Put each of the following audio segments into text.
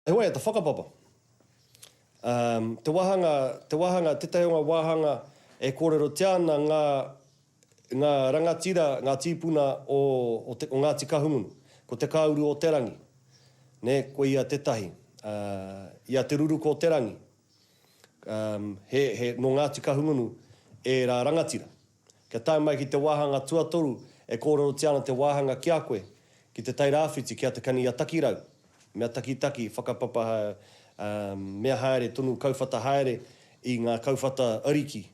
He waiata whakapapa. Um, te wāhanga, te wāhanga, tētahi o ngā wāhanga e kōrerotia ana ngā, ngā rangatira, ngā tīpuna o, o, te, o Ngāti Kahungunu. Ko Te Kāuru o Te Rangi, nē, ko ia tētahi. Uh, i a Te Ruruku o Te Rangi, um, he, he, nō Ngāti Kahungunu ērā rangatira. Kia tae mai ki te wāhanga tuatoru e kōrerotia ana te wāhanga ki a koe, ki Te Tai Rāwhiti, ki a Te Kani a Takirau, mea takitaki, whakapapa, mea haere tonu kauwhata haere i ngā kauwhata ariki,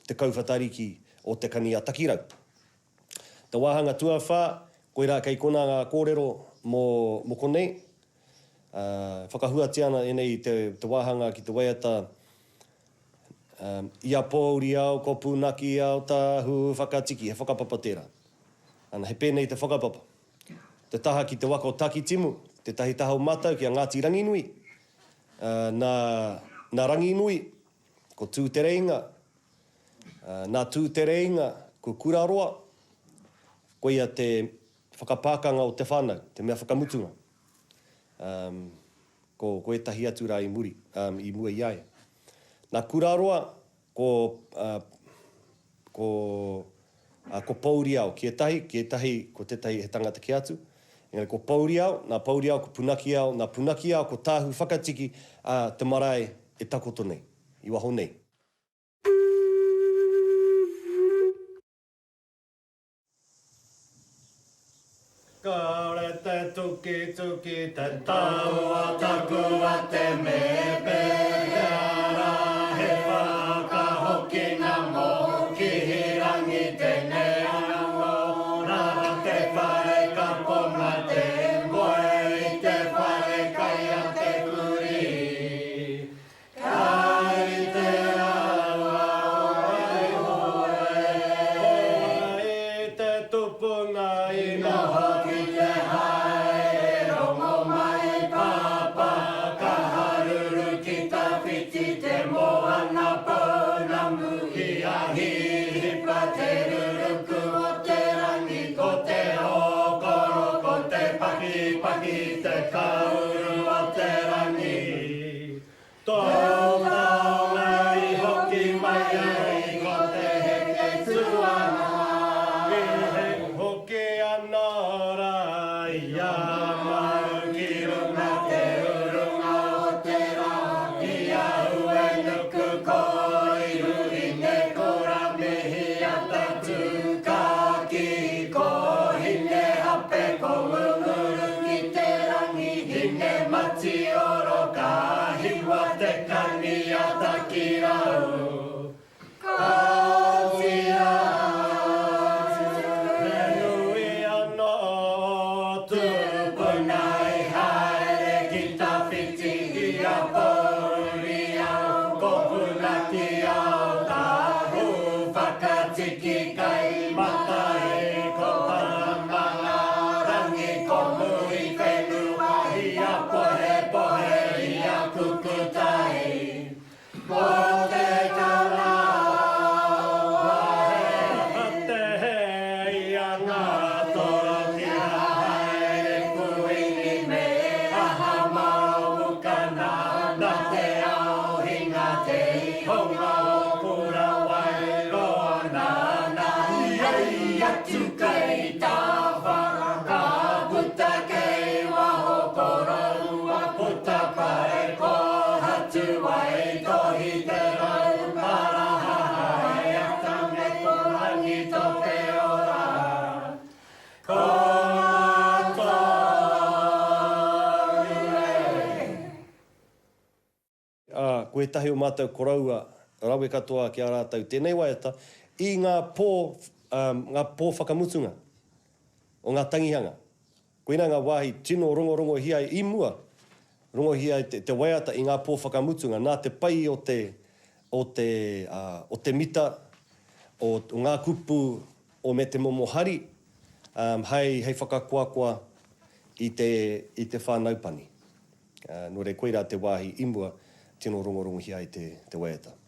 te kauwhata ariki o Te Kani a Takirau. Te wāhanga tuawhā, koirā kei konā ngā kōrero mō, mō konei. Whakahuatia ana ēnei i te, te wāhanga ki te waiata I a Pōuri ao, ko Pūnaki ao, Tāhu whakatiki, he whakapapa tērā. Ana, he pēnei te whakapapa. Te taha ki te waka o Takitimu, tētahi taha o mātou ki a Ngāti Ranginui, nā, nā Ranginui, ko Tūtereinga, nā Tūtereinga, ko Kuraroa, koia te whakapākanga o te whānau, te mea whakamutunga. Um, ko, ko ētahi atu rā i muri, um, i mua i a ia. Nā Kuraroa, ko, uh, ko, uh, ko Pouriao ki ētahi, ki ētahi, ko tētahi he tangata kē atu. Engari ko Pouriao, nā Pouriao ko Punakiao, nā Punakiao ko Tāhu Whakatiki, ā, te marae e takoto nei, i waho nei. Kāore te tukituki te tau o taku ate me pēhea rā he whakahokinga mō Kihirangi tēnei anō rā te whare kaponga te moe i te whare kai a te kurī Kai te awa o Waihoe. Ko wai te tupuna i noho ki te haere rongo mai pāpā ka haruru ki tawhiti te moana pounamu i a Hihipa te ruruku o te rangi ko te ōkoro ko te pakipaki te kauru o te rangi. Tōu taonga i hoki mai ai ko te heke tuara. E hoki anō rā i a Mau ki runga te urunga o te rā i a Uenuku ko Ihu Hinekora mihi ata tūkākī ko Hinehape ko Ngunguru ki te rangi Hinematioro Ka hiwa te kani a Takirau, ka oti atu. He nui anō Tupuna i haere ki tawhiti i a Pouriao, ko Punakiao tāhu whakatiki kai matai, ko Tama-rangi, ko Muriwhenua i a Pohepohe i a Kukutai, ko te tanga o He. Te he i a Ngātoro ki a Haere Kuini me aha Maomuka nāna te ao hinga te ihonga o Kurawairoa nāna i ai atu kei Tāwhara ka puta kei waho koroua puta pare kōhatu wai tohi te rau karaha haeata me ko rangi tope ora ko ngā toru e. Ā, ko ētahi o mātou koroua rawe katoa ki a rātou tēnei waiata i ngā pō, ā, ngā pō whakamutunga o ngā tangihanga. Koinā ngā wāhi tino rongorongohia ai i mua, rongohia ai te, te waiata i ngā pō whakamutunga nā te pai o te, o te, ā, o te mita, o, o ngā kupu, o me te momo hari, ā, hei, hei whakakoakoa i te, i te whānau pani. Nō reira, koirā te wāhi i mua tino rongorongohia ai te waiata.